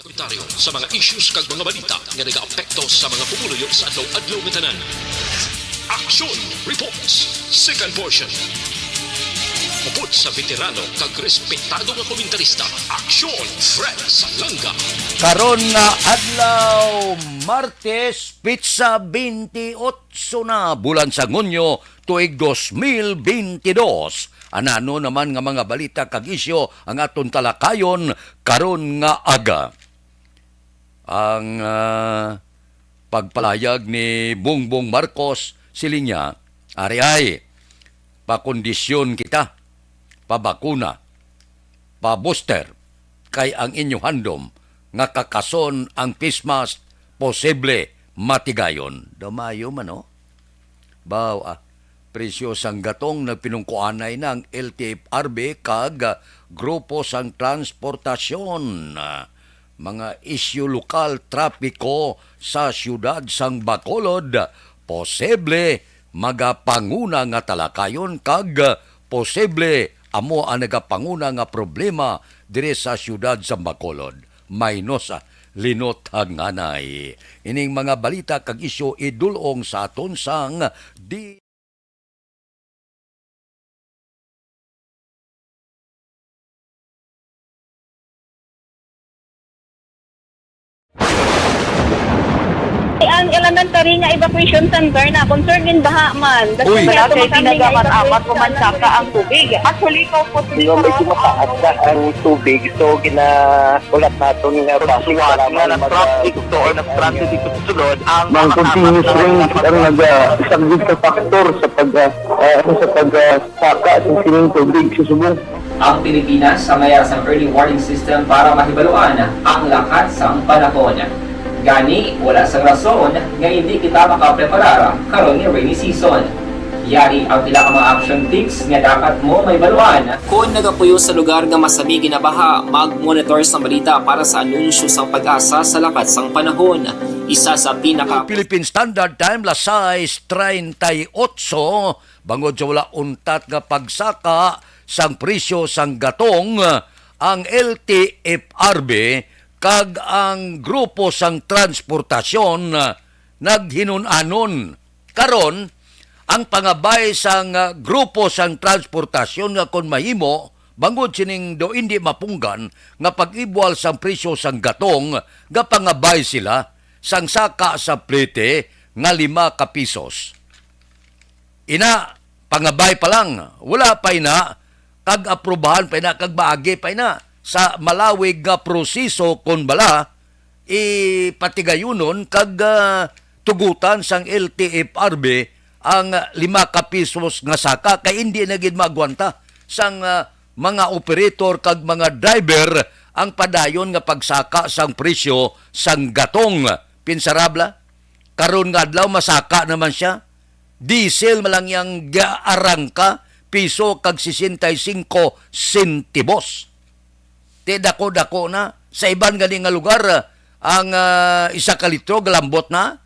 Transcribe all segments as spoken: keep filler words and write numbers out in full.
Komentaryo sa mga issues kag mga balita nga nagaapekto sa mga pumuluyo sa adlaw-adlaw nga tanan. Action Reports, second portion. Upod sa veterano kag respetado nga komentarista, Action Fred Salanga. Karon nga adlaw, Martes, petsa twenty-eight na, bulan sang Hunyo, tuig dos mil bentidós. Anano naman nga mga balita kag isyu ang aton talakayon karon nga aga? Ang, ah, pagpalayag ni Bongbong Marcos, siling niya, "Ari ay, pakondisyon kita, pabakuna, pa-booster, kay ang inyo handom nga kakason ang face mask posible matigayon." Daw maayo man, no? Baw, ah, presyo sang gatong nagpinungkuanay na ang L T F R B kag, ah, grupo sang transportasyon. Ah, mga isyu lokal, trapiko sa siyudad sang Bacolod, posible magapanguna nga talakayon kag, ah, posible amo ang nagapanguna nga problema diri sa siyudad sang Bacolod. Minus, ah, linot hanganay. Ining mga balita kag isyu idul-ong sa aton sang di Ang elementary nga evacuation center na concern in baha man. Uy. Wala kay tinaga man amat ko man saka ang tubig. Actually, ko po. Di ba, medyo mataas na ang tubig, so gina- Ulat naton nga base nga nag-traffic to or nag-transit dito sa sulod ang Ang continuous rain ang naga-, isa gid ka factor sa pag, ah, ah, sa pag, ah, saka sa sining tubig sa subong. Ang Pilipinas sa mayara sang early warning system para mahibaluan ang lakat sang panahon. Gani, wala sang rason nga hindi kita makapreparar karon nga rainy season. Yari ang pila ka mga action tips nga dapat mo mahibaluan. Kon nagapuyo sa lugar nga masami ginabaha, mag-monitor sang balita para sa anunsyo sang PAGASA sa lakat sang panahon. Isa sa pinaka Philippine Standard Time, las sais treinta y ocho, bangod sa wala untat nga pagsaka sang presyo sang gatong, ang L T F R B kag ang grupo sang transportasyon naghinun-anon. Karon, ang pangabay sang, ah, grupo sang transportasyon nga kon mahimo, bangod sining daw indi mapunggan nga pag-ibual sang presyo sang gatong, gapangabay sila sang saka sa plete nga lima ka pisos. Ina, pangabay pa lang, wala pa ina, kag aprubahan pa ina, kag maagi pa ina sa malawig nga proseso kon bala ipatigayunon kag, ah, tugutan sang L T F R B ang lima ka pisos nga saka, kay indi na gid maagwanta sang, ah, mga operator kag mga driver ang padayon nga pagsaka sang presyo sang gatong. Pinsarabla, karon nga adlaw masaka naman sia. Diesel man lang yang gaarangka, piso kag sesenta y singko sentimos. Ti dako-dako na. Sa iban gani nga lugar, ang, ah, isa ka litro galambot na.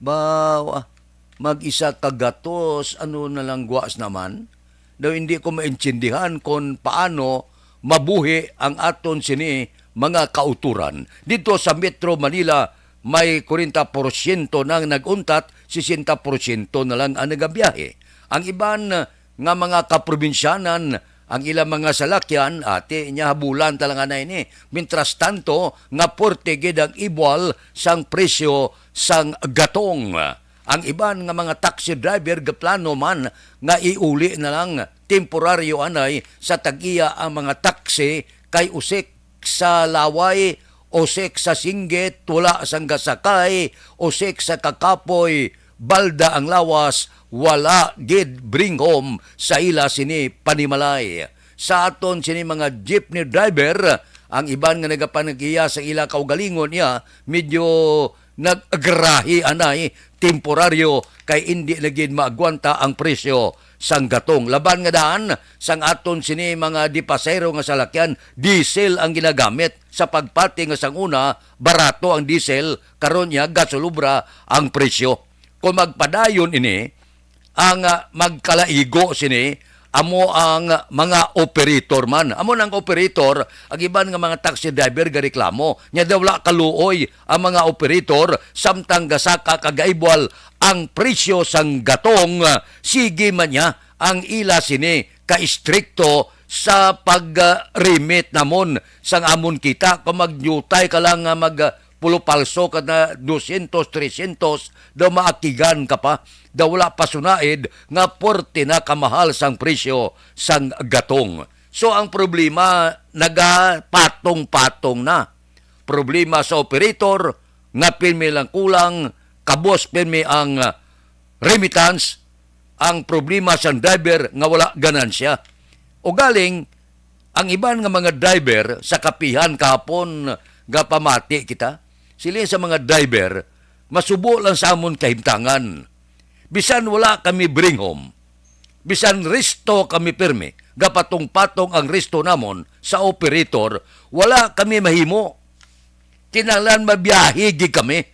Ba, ah, mag-isa ka gatos, ano na lang guas naman? Daw hindi ko maintindihan kon paano mabuhi ang aton sini mga kauturan. Dito sa Metro Manila, may kwarenta porsyento nang nag-untat, sesenta porsyento na lang ang nagabiyahe. Ang iban nga mga kaprobinsyanan, ang ilang mga salakyan, ati, nya habulan talaga na ini. Mientras tanto, nga porte gid ang ibwal sang presyo sang gatong. Ang iban nga mga taxi driver gaplano man nga iuli na lang temporaryo anay sa tag-iya ang mga taxi kay usik sa laway, usik sa singgit, wala sang gasakay, usik sa kakapoy, balda ang lawas, wala gid bring home sa ila sini panimalay. Sa aton sini mga jeepney driver, ang iban nga nagapanag-iya sa ila kaugalingon niya, medyo nag-agrahi anay temporaryo kay indi na gid maagwanta ang presyo sang gatong. Laban nga daan sang aton sini mga dipasero nga salakyan, diesel ang ginagamit. Sa pagpati nga sang una, barato ang diesel, karon niya gasolubra ang presyo. Kung magpadayon ini, ang, ah, magkalaigo sini amo ang mga operator man. Amo nang operator, ang iban nga mga taxi driver gareklamo. Nya daw wala kaluoy ang mga operator, samtang gasaka kag gaibwal ang presyo sang gatong. Sige man niya ang ila sini ka-istrikto sa pag-remit namon sang amon kita. Kung magyutay ka lang nga mag, ah, pulo palso ka na dosyentos, tresyentos, daw maakigan ka pa, daw wala pa sunaid nga puwerte na kamahal sang presyo sang gatong. So, ang problema, nagapatong-patong na. Problema sa operator, nga pirmi lang kulang, kabos pirmi ang, ah, remittance, ang problema sang driver nga wala ganansya. Ugaling, ang iban nga mga driver sa kapihan kahapon nga pamati kita, sila sa mga driver, masubo lang sa amon kahimtangan. Bisan wala kami bring home, bisan resto kami pirmi, gapatong-patong ang resto namon sa operator, wala kami mahimo. Kinahanglan mabiyahe gid kami.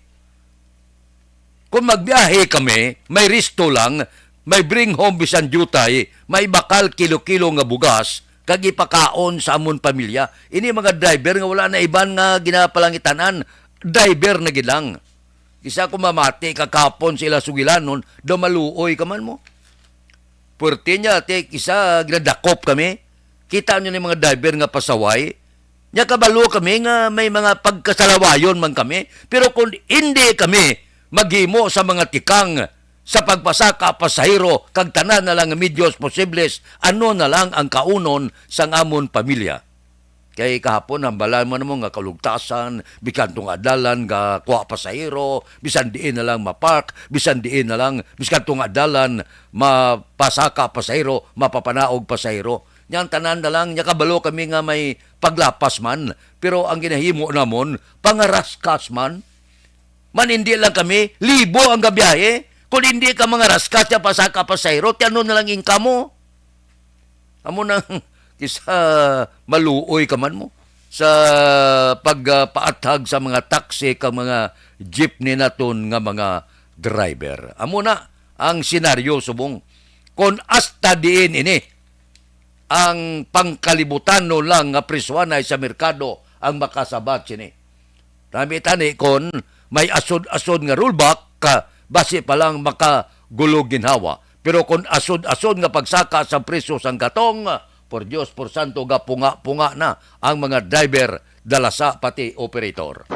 Kung magbiyahe kami, may resto lang, may bring home bisan diutay, may bakal kilo-kilo nga bugas, kag ipakaon sa amon pamilya. Ini mga driver nga wala na iban nga ginapalangitan-an, driver na gid lang. Kisa kung mamati ka kahapon sa ila sugilanon, daw maluoy ka man mo. Puwerte niya, ti, kisa ginadakop kami. Kita niyo ni mga driver nga pasaway. Nya kabalo kami nga may mga pagkasalawayon man kami. Pero kung hindi kami maghimo sa mga tikang sa pagpasaka pasahero kag tanan na lang nga medios posibles, ano na lang ang kaunon sang amon pamilya? Kay kahapon, hambala mo namo nga kalugtasan, bisan tong adalan nga kuha pasahero, bisan diin na lang mapark, bisan diin na lang, bisan tong adalan mapasaka pasahero, mapapanaog pasahero. Nya ang tanan na lang, nya kabalo kami nga may paglapas man, pero ang ginahimo namon, pangaraskas man. Man, hindi lang kami, libo ang gabiyahe. Kung hindi ka mangaraskas, nya pasaka pasahero, ti ano na lang income mo? Amo nang kisa maluoy ka man mo sa pagpaathag sa mga taxi kag mga jeepney naton nga mga driver. Amo na ang senaryo subong. Kon hasta diin ini ang pangkalibutan no lang nga presyohanay sa merkado ang makasabat sini. Nami tani kon may asod-asod nga rollback, ka, basi pa lang makagulo ginhawa. Pero kon asod-asod nga pagsaka sa presyo sang gatong, por Dios, por santo, gapunga-punga na ang mga driver, dalasa pati operator.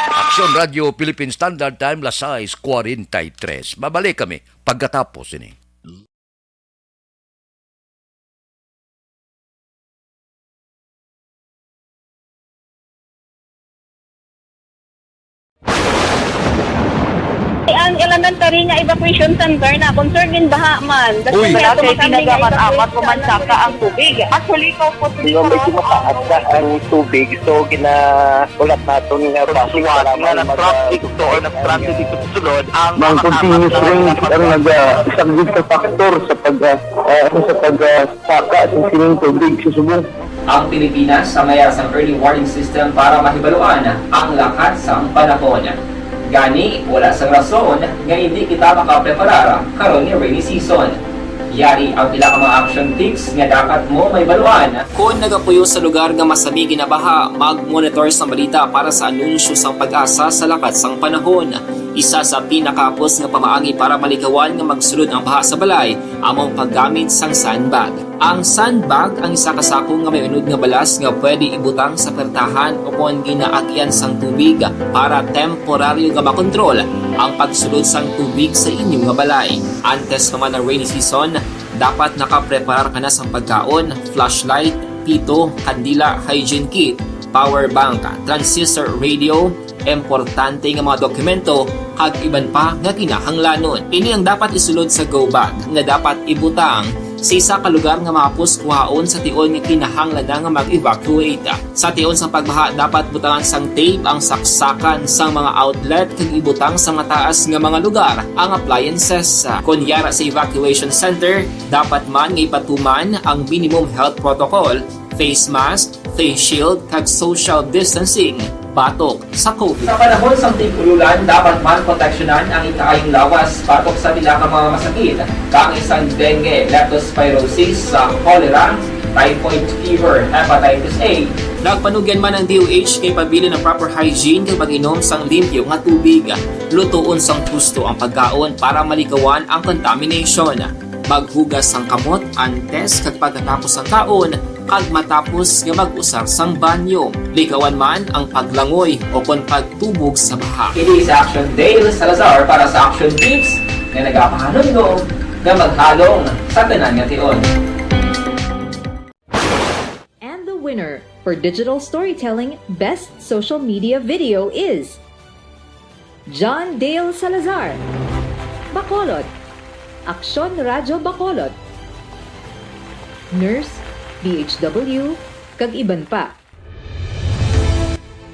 Aksyon Radio Philippine Standard Time, las sais cuarenta y tres. Mabalik kami pagkatapos ini. Ang elementary nga evacuation center na concern in baha man. Uy. Wala kay ginagamit-amat ko man saka ang tubig. Actually, ko po. Medyo mataas na ang tubig, so gina-, ulat naton nga traffic, nga mag-, nag-traffic to or nag-traffic dito sa sulod, ang mga continuous rain ang nag-, ah, isang big factor sa pag, ah, ah, ano, sa pag, ah, saka sa sining tubig sa subong. Ang Pilipinas sa mayara sang early warning system para mahibaluan ang lakat sang panahon. Gani, wala sang rason nga indi kita makapreparar karon nga rainy season. Yari ang pila ka mga action tips nga dapat mo mahibaluan. Kon nagapuyo sa lugar nga masami ginabaha, mag-monitor sang balita para sa anunsyo sang PAGASA sa lakat sang panahon. Isa sa pinakahapos nga pamaagi para malikawan nga magsulod ang baha sa balay amo ang paggamit sang sandbag. Ang sandbag ang isa ka sako nga may unod nga balas nga pwede ibutang sa pertahan o kon ginaagyan sang tubig para temporaryo nga makontrol ang pagsulod sang tubig sa inyo nga balay. Antes pa man ang rainy season, dapat nakapreparar ka na sang pagkaon, flashlight, pito, kandila, hygiene kit, power bank, transistor radio, importante nga mga dokumento, kag iban pa nga kinahanglanon. Ini ang dapat isulod sa go bag nga dapat ibutang sa isa ka lugar nga mahapos kuhaon sa tion nga kinahanglan na nga mag-evacuate. Sa tion sang pagbaha, dapat butangan sang tape ang saksakan sang mga outlet kag ibutang sa mataas nga mga lugar ang appliances. Kon yara sa evacuation center, dapat man nga ipatuman ang minimum health protocol, face mask, face shield, kag social distancing. batok sa COVID. Sa panahon sang tig-ululan, dapat man proteksyonan ang ikaayong lawas batok sa pila ka mga masakit, kaangay sang dengue, leptospirosis, sa cholera, typhoid fever, hepatitis A. Nagpanugyan man ang D O H kay pabilin ang proper hygiene kag pag-inom sang limpyo nga tubig. Lutoon sang husto ang pagkaon para malikawan ang contamination. Maghugas sang kamot antes kag pagkatapos sang kaon, kag matapos nga mag-usar sang banyo. Likawan man ang paglangoy o kon pagtubog sa baha. Ini si Action Dale Salazar para sa Action Tips nga nagapahanumdom nga maghalong sa tanan nga tion. And the winner for digital storytelling best social media video is John Dale Salazar, Bacolod, Aksyon Radyo Bacolod, nurse, D H W, kag iban pa.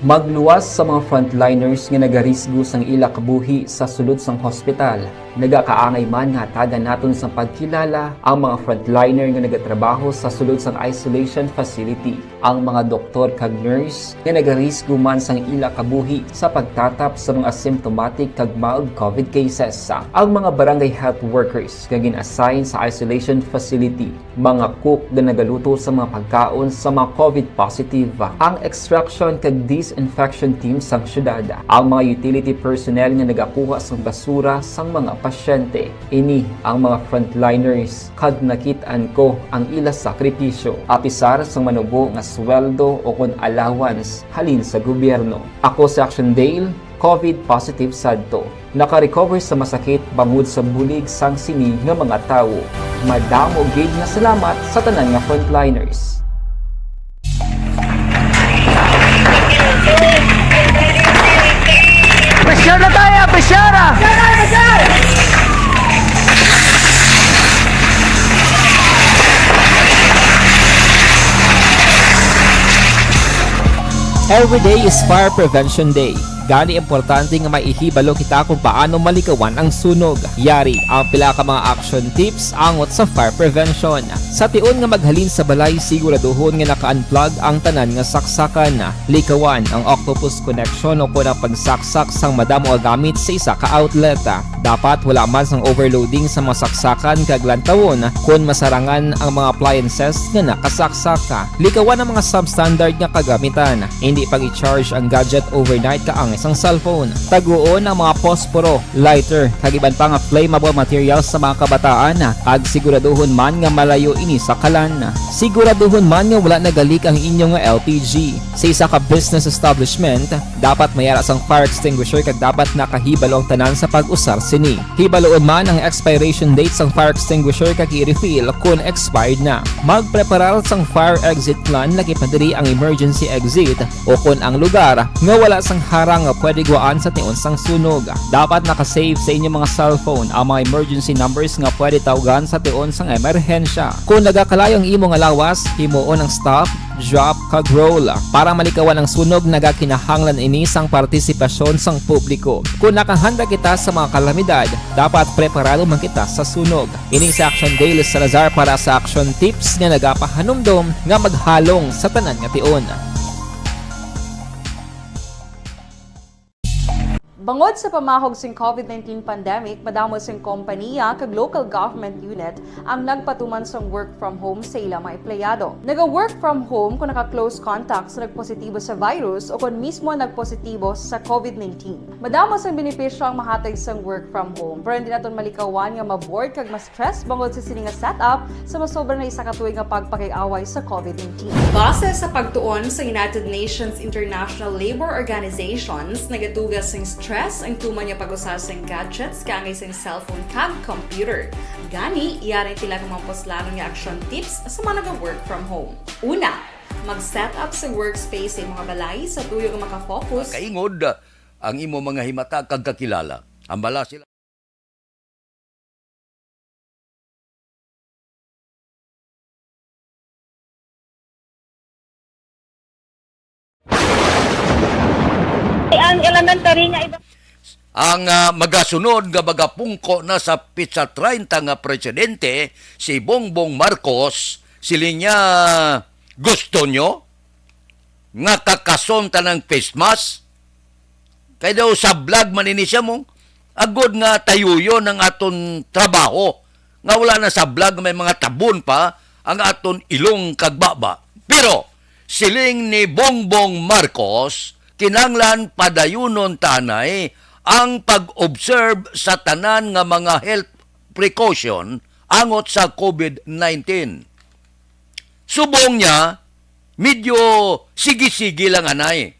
Magluwas sa mga frontliners nga nagarisgo sang ila kabuhi sa sulod sang hospital. Nagakaangay man nga hatagan naton sang pagkilala ang mga frontliner nga nagatrabaho sa sulod sang isolation facility, ang mga doktor kag nurse nga nagarisgo man sang ila kabuhi sa pagtatap sa mga asymptomatic kag mild COVID cases, ang mga barangay health workers nga gin-assign sa isolation facility, mga cook nga nagaluto sa mga pagkaon sa mga COVID positive, ang extraction kag disinfection team sang syudad, ang mga utility personnel nga nagakuha sang basura sang mga pasyente. Ini ang mga frontliners, kag nakit-an ko ang ila sakripisyo, apisar sang manubo nga sweldo o kon allowance halin sa gobyerno. Ako si Action Dale, COVID positive sadto. Naka-recover sa masakit bangod sa bulig sang sini nga mga tawo. Madamo gid nga salamat sa tanan nga frontliners. Pressure na tayo! Pressure na! Every day is Fire Prevention Day. Gani, importante nga may ihibalo kita kung paano malikawan ang sunog. Yari ang pila ka mga action tips angot sa fire prevention. Sa tion nga maghalin sa balay, siguraduhon nga naka-unplug ang tanan nga saksakan. Likawan ang octopus connection o kon ang pagsaksak sang madamo nga gamit sa isa ka outlet. Dapat wala man sang overloading sa mga saksakan kag lantawon kon masarangan ang mga appliances nga nakasaksak. Likawan ang mga substandard nga kagamitan. Indi pag-i-charge ang gadget overnight kaangay sang cellphone. Taguon ang mga posporo, lighter, kag iban pa nga flammable materials sa mga kabataan, kag siguraduhon man nga malayo ini sa kalan. Siguraduhon man nga wala nagalik ang inyo nga L P G. Sa isa ka business establishment, dapat may ara sang fire extinguisher kag dapat nakahibalo ang tanan sa pag-usar sini. Hibaloon man ang expiration date sang fire extinguisher kag i-refill kon expired na. Magpreparar sang fire exit plan, lakip na diri ang emergency exit o kon ang lugar nga wala sang harang nga pwede guwaan sa tion sang sunog. Dapat naka-save sa inyo mga cellphone ang mga emergency numbers nga pwede tawgan sa tion sang emerhensya. Kon nagakalayo ang imo nga lawas, himuon ang stop, drop, kag roll. Para malikawan ang sunog, nagakinahanglan ini sang partisipasyon sang publiko. Kon nakahanda kita sa mga kalamidad, dapat preparado man kita sa sunog. Ini si Action Dale Salazar para sa Action Tips nga nagapahanumdom nga maghalong sa tanan nga tion. Bangod sa pamahog sing COVID nineteen pandemic, madamo sing kompaniya kag local government unit ang nagpatuman sang work from home sa ila mga empleyado. Naga-work from home kon naka-close contact sa nagpositibo sa virus o kon mismo nagpositibo sa COVID nineteen. Madamo sang benepisyo ang mahatag sang work from home, pero hindi naton malikawan nga ma-bored kag ma-stress bangod sa sini nga setup sa masobra na isa ka tuig nga pagpakig-away sa COVID nineteen. Base sa pagtuon sa United Nations International Labour Organizations, nagatuga sing stress ang tuman nga pag-usa sing gadgets kaangay sing cellphone kag computer. Gani, yari ang pila ka mga puslanon nga action tips sa mga naga-work from home. Una, mag-set up sa workspace sa imo nga balay sa tuyo nga makafocus. Kaingod ang imo mga himata kag kakilala. Hambala sila. Ang elementary nga edad. Ang, ah, magasunod nga magapungko na sa pitsa treinta nga presidente, si Bongbong Marcos, siling niya, "Gusto nyo?" nga kakason ta ng face mask? Kay daw sablag man ini siya mo, agod nga tayuyon ang aton trabaho, nga wala na sablag, may mga tabon pa ang aton ilong kag baba. Pero siling ni Bongbong Marcos, kinanglan padayunon tanay ang pag-observe sa tanan nga mga health precaution angot sa covid nineteen. Subong niya, medyo sige-sige lang anay.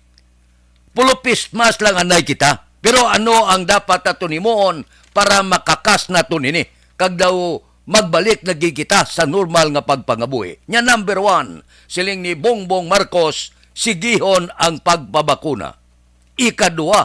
Pulupis mas lang anay kita. Pero ano ang dapat naton himuon para makakas naton ini? Kag daw magbalik na gid kita sa normal nga pagpangabuhi. Nya number one, siling ni Bongbong Marcos, sigihon ang pagpabakuna. Ikaduha,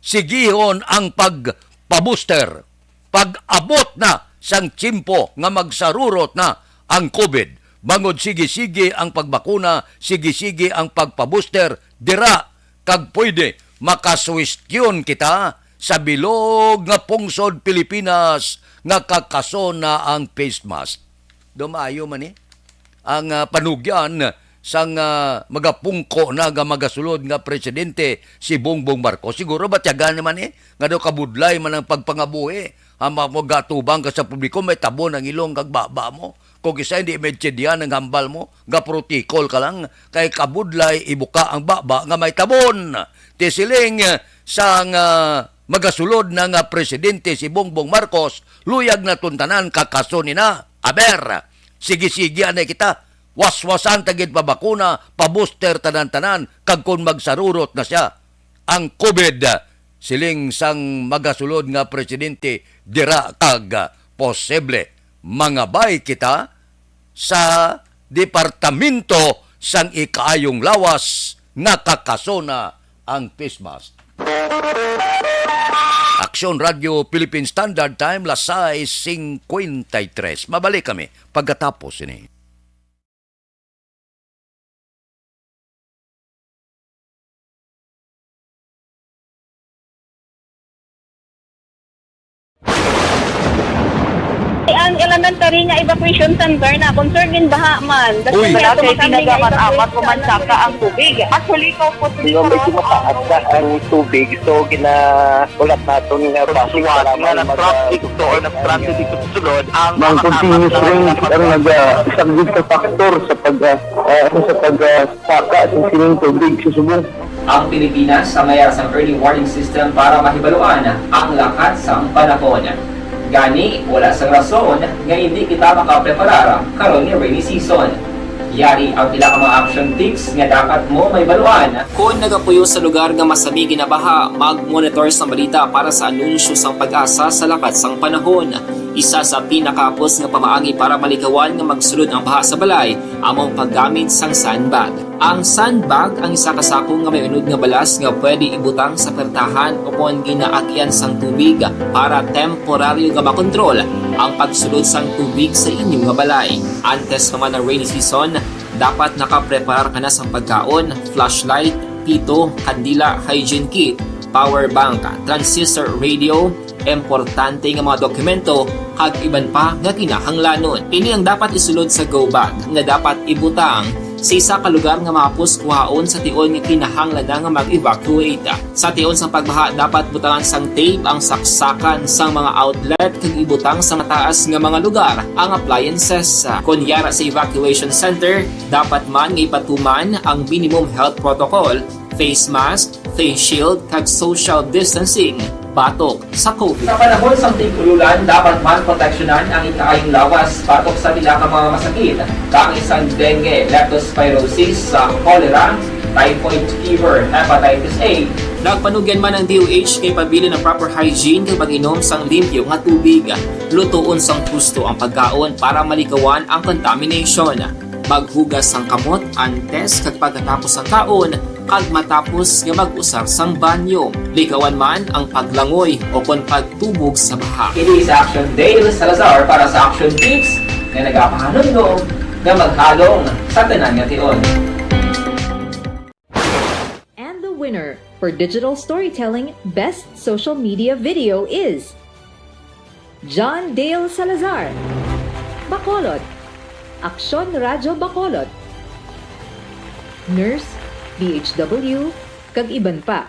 sigihon ang pagpabuster. Pag-abot na sang tiyempo nga magsarurot na ang covid, bangod sige-sige ang pagbakuna, sige-sige ang pagpabuster, dira kag pwede makasuwestyon kita sa bilog nga pungsod Pilipinas nga kakason na ang face mask. Dumaayo man ni ang, ah, panugyan sang, ah, magapungko na nga magasulod nga presidente si Bongbong Marcos. Siguro batyagan naman eh, nga daw kabudlay man ang pagpangabuhi. Ang mga magatubang ka sa publiko, may tabon ang ilong kag baba mo. Kung isa, hindi medyo diyan ang hambal mo, gaprotikol ka lang, kay kabudlay ibuka ang baba nga may tabon. Tisiling sang, ah, magasulod na nga presidente si Bongbong Marcos, luyag na tuntanan kakaso ni na. Aber, sige-sige anay kita. Waswasan ta gid pabakuna, pabuster tanan-tanan, kag kon magsarurot na siya ang covid, siling sang magasulod nga presidente, dira kag posible mangabay kita sa Departamento sang Ikaayong Lawas nga kakasona ang Pismas. Aksyon Radio Philippine Standard Time, las sais cincuenta y tres. Mabalik kami pagkatapos ini. Ang elementary nga evacuation center na concern din baha man. Uy. Wala kay tinaga man amat umansaka ang tubig. Actually, kaupod. Di ba, medyo mataas na ang tubig, so ginahulat naton nga base nga nag-transit to or nag-transit dito sa sulod ang mga continuous rain ang naga-, isa gid ka factor sa pag, ah, ah, sa pag, ah, saka sa sining tubig sa subong. Ang Pilipinas ang mayara sang early warning system para mahibaluan ang lakat sang panahon. Gani, wala sang rason nga hindi kita makapreparar karon nga rainy season. Yari ang pila ka mga action tips nga dapat mo mahibaluan. Kon nagapuyo sa lugar nga masami ginabaha, mag-monitor sang balita para sa anunsyo sang PAGASA sa lakat sang panahon. Isa sa pinakahapos nga pamaagi para malikawan nga magsulod ang baha sa balay amo ang paggamit sang sandbag. Ang sandbag ang isa ka sako nga may unod nga balas nga pwede ibutang sa pertahan o kon ginaagian sang tubig para temporaryo nga makontrol ang pagsulod sang tubig sa inyo nga balay. Antes pa man ang rainy season, dapat nakapreparar ka na sang pagkaon, flashlight, pito, kandila, hygiene kit, power bank, transistor radio, importante nga mga dokumento, kag iban pa nga kinahanglanon. Ini ang dapat isulod sa go bag nga dapat ibutang sa isa ka lugar nga mahapos kuhaon sa tion nga kinahanglan na nga mag-evacuate. Sa tion sang pagbaha, dapat butangan sang tape ang saksakan sang mga outlet kag ibutang sa mataas nga mga lugar ang appliances. Kon yara sa evacuation center, dapat man nga ipatuman ang minimum health protocol, face mask, face shield, kag social distancing batok sa covid. Sa panahon sang tig-ululan, dapat man proteksyonan ang ikaayong lawas batok sa pila ka mga masakit, kaangay sang dengue, leptospirosis, sa cholera, typhoid fever, hepatitis A. Nagpanugyan man ang D O H nga ipabilin ang proper hygiene kag pag-inom sang limpyo nga tubig. Lutoon sang husto ang pagkaon para malikawan ang contamination. Maghugas sang kamot antes kag pagkatapos sang kaon, kag matapos nga mag-usar sang banyo. Likawan man ang paglangoy o kon pagtubog sa baha. Ini si Action Dale Salazar para sa Action Tips nga nagapahanumdom nga maghalong sa tanan nga tion. And the winner for digital storytelling best social media video is John Dale Salazar, Bacolod, Aksyon Radyo Bacolod. nurse, P H W, kag iban pa.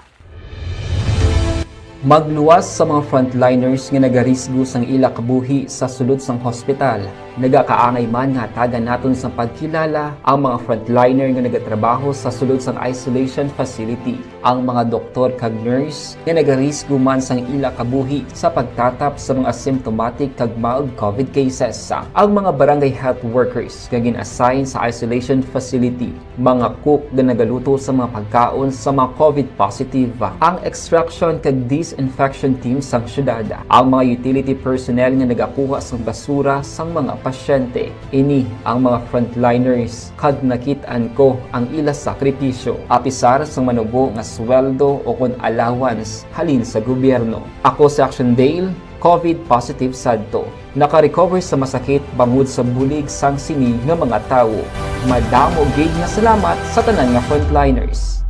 Magluwas sa mga frontliners nga nagarisgo sang ila kabuhi sa sulod sang hospital. Nagakaangay man nga hatagan naton sang pagkilala ang mga frontliner nga nagatrabaho sa sulod sang isolation facility, ang mga doktor kag nurse nga nagarisgo man sang ila kabuhi sa pagtatap sa mga asymptomatic kag mild covid cases, ang mga barangay health workers nga gin-assign sa isolation facility, mga cook nga nagaluto sa mga pagkaon sa mga covid positive, ang extraction kag disinfection team sang syudad, ang mga utility personnel nga nagakuha sang basura sang mga pasyente. Ini ang mga frontliners, kag nakit-an ko ang ila sakripisyo, apisar sang manubo nga sweldo o kon allowance halin sa gobyerno. Ako si Action Dale, covid positive sadto. Naka-recover sa masakit bangod sa bulig sang sini nga mga tawo. Madamo gid nga salamat sa tanan nga frontliners.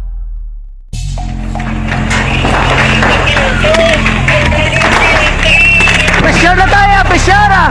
Pressure na tayo! Pressure na!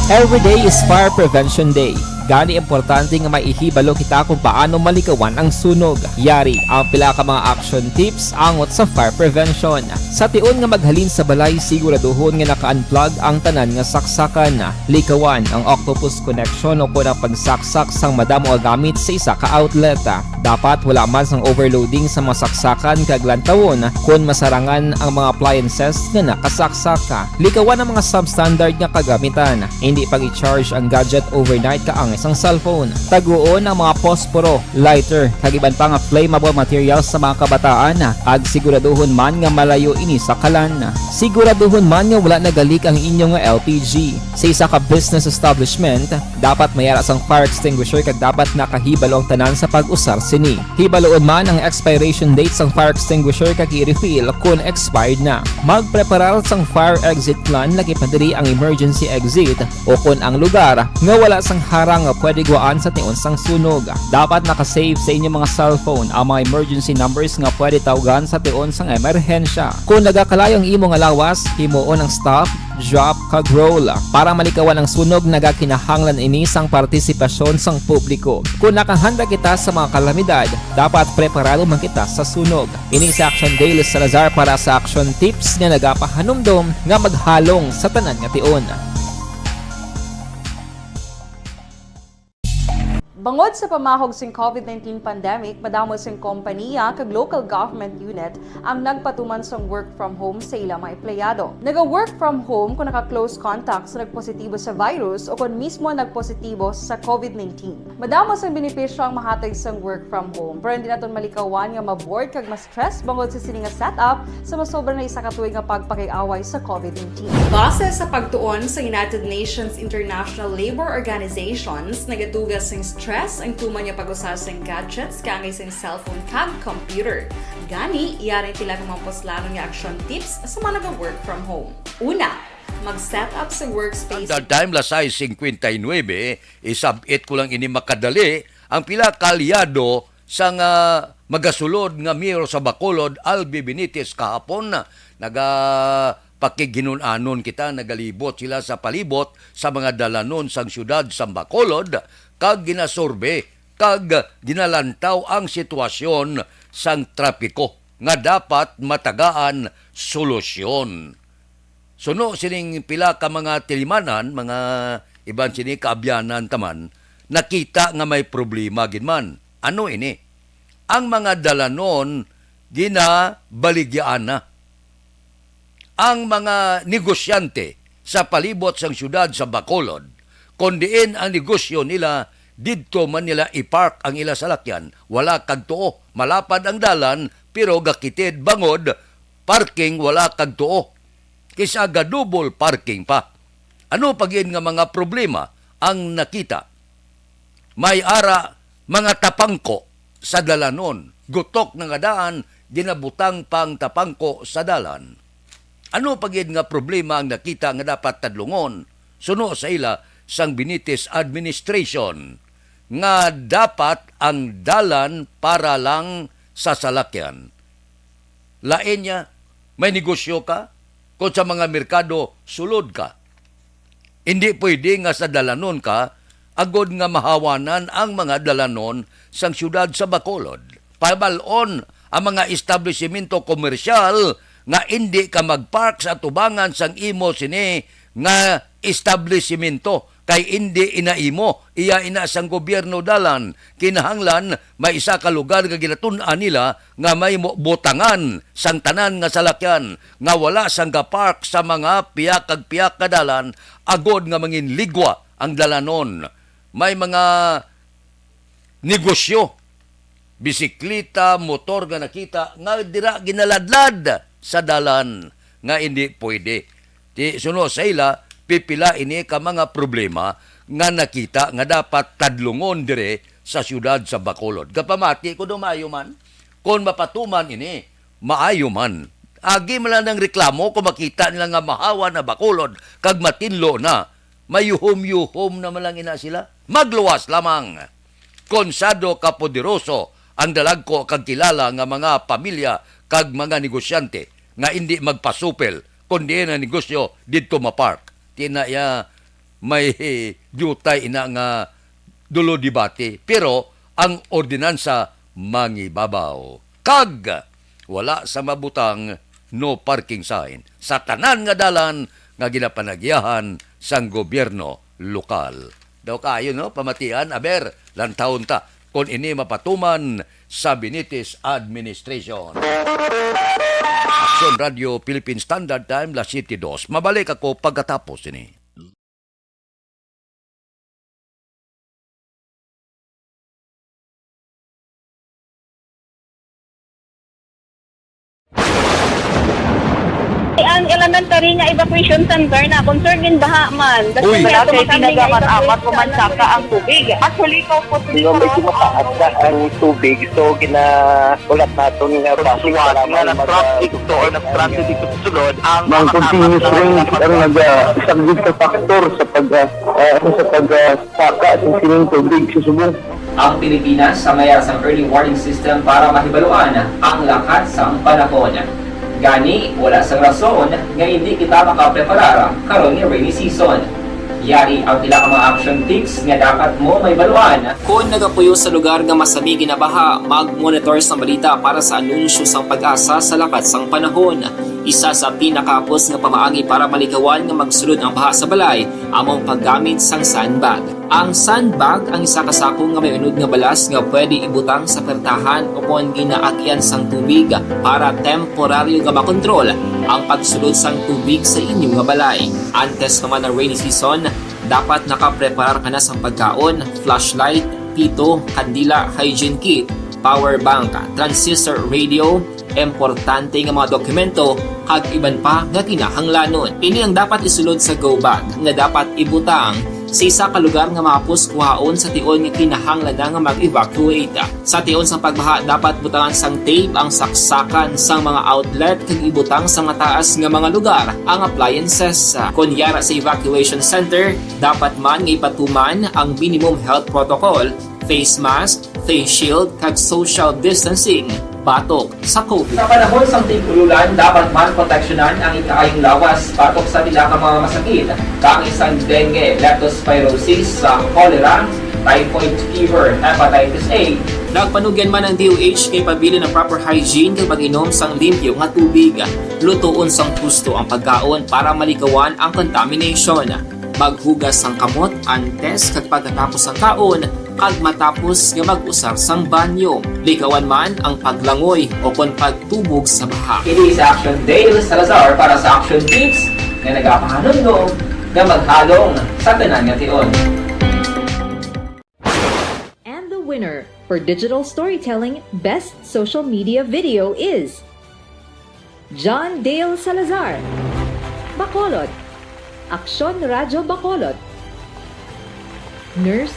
Every day is Fire Prevention Day. Gani, importante nga may ihibalo kita kung paano malikawan ang sunog. Yari ang pila ka mga action tips angot sa fire prevention. Sa tion nga maghalin sa balay, siguraduhon nga naka-unplug ang tanan nga saksakan. Likawan ang octopus connection o kon ang pagsaksak sang madamo nga gamit sa isa ka outlet. Dapat wala man sang overloading sa mga saksakan kag lantawon kon masarangan ang mga appliances nga nakasaksak. Likawan ang mga substandard nga kagamitan. Hindi pag-i-charge ang gadget overnight kaangay sang cellphone. Taguon ang mga posporo, lighter, kag iban pa nga flammable materials sa mga kabataan, kag siguraduhon man nga malayo ini sa kalan. Siguraduhon man nga wala nagalik ang inyo nga L P G. Sa isa ka business establishment, dapat may ara sang fire extinguisher kag dapat nakahibalo ang tanan sa pag-usar sini. Hibaloon man ang expiration date sang fire extinguisher kag i-refill kon expired na. Magpreparar sang fire exit plan, laki pa diri ang emergency exit o kon ang lugar nga wala sang harang nga pwede gwaan sa tion sang sunog. Dapat naka-save sa inyo mga cellphone ang mga emergency numbers nga pwede tawgan sa tion sang emerhensya. Kon nagakalayo ang imo nga lawas, himuon ang stop, drop, kag roll. Para malikawan ang sunog, nagakinahanglan ini sang partisipasyon sang publiko. Kon nakahanda kita sa mga kalamidad, dapat preparado man kita sa sunog. Ini si Action Dale Salazar para sa Action Tips nga nagapahanumdom nga maghalong sa tanan nga tion. Bangod sa pamahog sing covid nineteen pandemic, madamo sing kompaniya kag local government unit ang nagpatuman sang work from home sa ila mga empleyado. Naga-work from home kon naka-close contact sa nagpositibo sa virus o kon mismo nagpositibo sa covid nineteen. Madamo sang benepisyo ang mahatag sang work from home, pero hindi naton malikawan nga ma-bored kag ma-stress bangod sa sini nga setup sa masobra na isa ka tuig nga pagpakig-away sa covid nineteen. Base sa pagtuon sa United Nations International Labor Organizations, nagaduga sing stress ang tuman nga pag-usa sing gadgets kaangay sing cellphone kag computer. Gani, yari ang pila ka mga puslanon nga action tips sa mga naga-work from home. Una, mag-set up sa workspace. Standard time, las sais cincuenta y nueve, isab-it ko lang ini makadali, ang pila ka aliado sang magasulod nga mayor sa Bacolod, Albi Benitez, kahapon, nagapakighinun-anon kita, nagalibot sila sa palibot sa mga dalanon sang siyudad sang Bacolod, kag ginasurvey kag ginalantaw ang sitwasyon sang trapiko nga dapat matagaan solusyon. Suno sining pila ka mga tilimanan, mga iban sini kaabyanan ta man, nakita nga may problema gid man. Ano ini? Ang mga dalanon ginabaligyaan na. Ang mga negosyante sa palibot sang siyudad sa Bacolod, kon diin ang negosyo nila, didto man nila i-park ang ila salakyan. Wala kag tuo, malapad ang dalan, pero gakitid bangod parking, wala kag tuo. Kis-a ga-double parking pa. Ano pa gid nga mga problema ang nakita? May ara mga tapangko sa dalanon, gutok na nga daan, ginabutang pang tapangko sa dalan. Ano pa gid nga problema ang nakita nga dapat tadlungon, suno sa ila sang Benitez administration, nga dapat ang dalan para lang sa salakyan? Lain niya, May negosyo ka, kon sa mga merkado, sulod ka. Indi pwede nga sa dalanon ka, agod nga mahawanan ang mga dalanon sang siyudad sa Bacolod. Pabal-on ang mga establisimento komersyal nga indi ka magpark sa atubangan sang imo sini nga establisimento, kay indi ina imo, iya ina sang gobyerno dalan. Kinahanglan may isa ka lugar nga ginatun-an nila nga may mo-, butangan sang tanan nga salakyan nga wala sang gapark sa mga piyak kag piyak ka dalan, agod nga manginligwa ang dalanon. May mga negosyo, bisikleta, motor nga nakita nga dira ginaladlad sa dalan nga indi pwede. Ti suno sa ila, pipila ini ka mga problema nga nakita nga dapat tadlungon dire sa siyudad sa Bacolod. Gapamati ko do maayo man, kon mapatuman ini, maayo man. Agi man lang ang reklamo kung makita nila nga mahawa na Bacolod kag matinlo na, mayuhom-yuhom naman lang ina sila. Magluwas lamang. Konsado ka poderoso ang dalagko kag kilala nga mga pamilya kag mga negosyante nga indi magpasupil, kundi na negosyo didto mapark. Ti na iya may diutay ina nga dulo debate, pero ang ordinansa mangibabaw. Kag wala sa mabutang, no parking sign sa tanan nga dalan nga ginapanagyahan sang gobyerno lokal. Daw kaayo, no? Pamatian, aber, lantawon ta kon ini mapatuman sa Benitez administration. Aksyon Radio Philippine Standard Time, las siete dos. Mabalik ako pagkatapos ini. Ang elementary nga evacuation center na concern in baha man. Uy. Wala kay ginagamat-amat, kumansaka ang tubig. Actually, kaupos ni Sino may Ron, kumataas na ang tubig, so gina-, ulat naton nga base sa lamang na mag-, traffic to or nag-transit dito sa sulod ang Ang continuous rain ang naga-, isa gid ka factor sa pag-, ah, ah, sa pag-, ah, saka sa sining tubig sa subong. Ang Pilipinas sa mayar sang early warning system para mahibaluan ang lakat sang panahon. Gani, wala sang rason nga indi kita makapreparar karon nga rainy season. Yari ang pila ka mga action tips nga dapat mo mahibaluan. Kon nagapuyo sa lugar nga masami ginabaha, mag-monitor sang balita para sa anunsyo sang PAGASA sa lakat sang panahon. Isa sa pinakahapos nga pamaagi para malikawan nga magsulod ang baha sa balay amo ang paggamit sang sandbag. Ang sandbag ang isa ka sako nga may unod nga balas nga pwede ibutang sa pertahan o kon ginaagian sang tubig para temporaryo nga makontrol ang pagsulod sang tubig sa inyo nga balay. Antes pa man ang rainy season, dapat nakapreparar ka na sang pagkaon, flashlight, pito, kandila, hygiene kit, power bank, transistor radio, importante nga mga dokumento, kag iban pa nga kinahanglanon. Ini ang dapat isulod sa go bag nga dapat ibutang sa isa ka lugar nga mahapos kuhaon sa tion nga kinahanglan na nga mag-evacuate. Sa tion sang pagbaha, dapat butangan sang tape ang saksakan sang mga outlet kag ibutang sa mataas nga mga lugar ang appliances. Kon yara sa evacuation center, dapat man nga ipatuman ang minimum health protocol, face mask, face shield, kag social distancing batok sa COVID. Sa panahon sang tig-ululan, dapat man proteksyonan ang ikaayong lawas batok sa pila ka mga masakit, kaangay sang dengue, leptospirosis, sa cholera, typhoid fever, hepatitis A. Nagpanugyan man ang D O H nga ipabilin ang proper hygiene kag pag-inom sang limpyo nga tubig. Lutoon sang husto ang pagkaon para malikawan ang contamination. Maghugas sang kamot antes kag pagkatapos sang kaon, kag matapos nga mag-usar sang banyo. Likawan man ang paglangoy o kon pagtubog sa baha. Ini si Action Dale Salazar para sa Action Tips nga nagapahanumdom nga maghalong sa tanan nga tion. And the winner for digital storytelling best social media video is John Dale Salazar, Bacolod, Aksyon Radyo Bacolod, Nurse,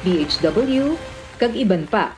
D H W, kag iban pa.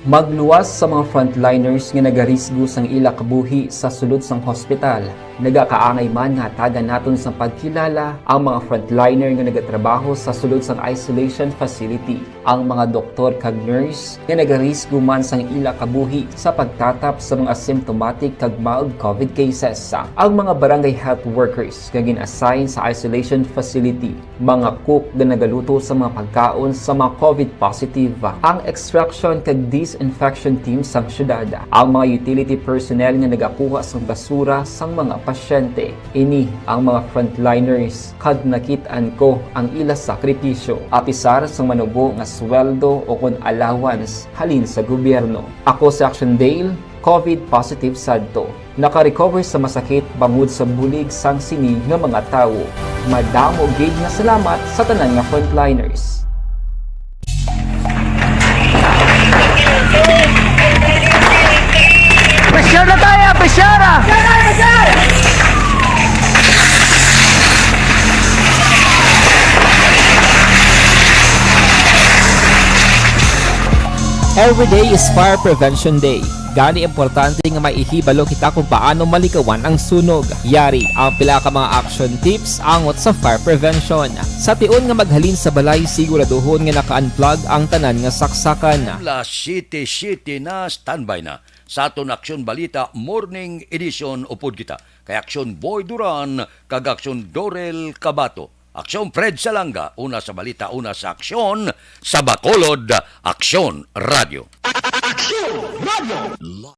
Magluwas sa mga frontliners nga nagarisgo sang ila kabuhi sa sulod sang hospital. Nagakaangay man nga hatagan naton sang pagkilala ang mga frontliner nga nagatrabaho sa sulod sang isolation facility, ang mga doktor kag nurse nga nagarisgo man sang ila kabuhi sa pagtatap sa mga symptomatic kag mild covid cases, ang mga barangay health workers nga gin-assign sa isolation facility, mga cook nga nagaluto sa mga pagkaon sa mga covid positive, ang extraction kag disinfection team sang syudad, ang mga utility personnel nga nagakuha sang basura sang mga pasyente. Ini ang mga frontliners, kag nakit-an ko ang ila sakripisyo, apisar sang manubo nga sweldo o kon allowance halin sa gobyerno. Ako si Action Dale, covid positive sadto. Naka-recover sa masakit bangod sa bulig sang sini nga mga tawo. Madamo gid nga salamat sa tanan nga frontliners. Pressure na tayo! Pressure na! Every day is Fire Prevention Day. Gani, importante nga may ihibalo kita kung paano maligawan ang sunog. Yari ang pila ka mga action tips angot sa fire prevention. Sa tion nga maghalin sa balay, siguraduhon nga naka-unplug ang tanan nga saksakan. Las siyete siyete na, standby na. Sa aton Aksyon Balita Morning Edition, upod kita kay Aksyon Boy Duran kag Aksyon Dorel Cabato. Aksyon Fred Salanga, una sa balita, una sa aksyon, sa Bacolod, Aksyon Radio. Aksyon Radio.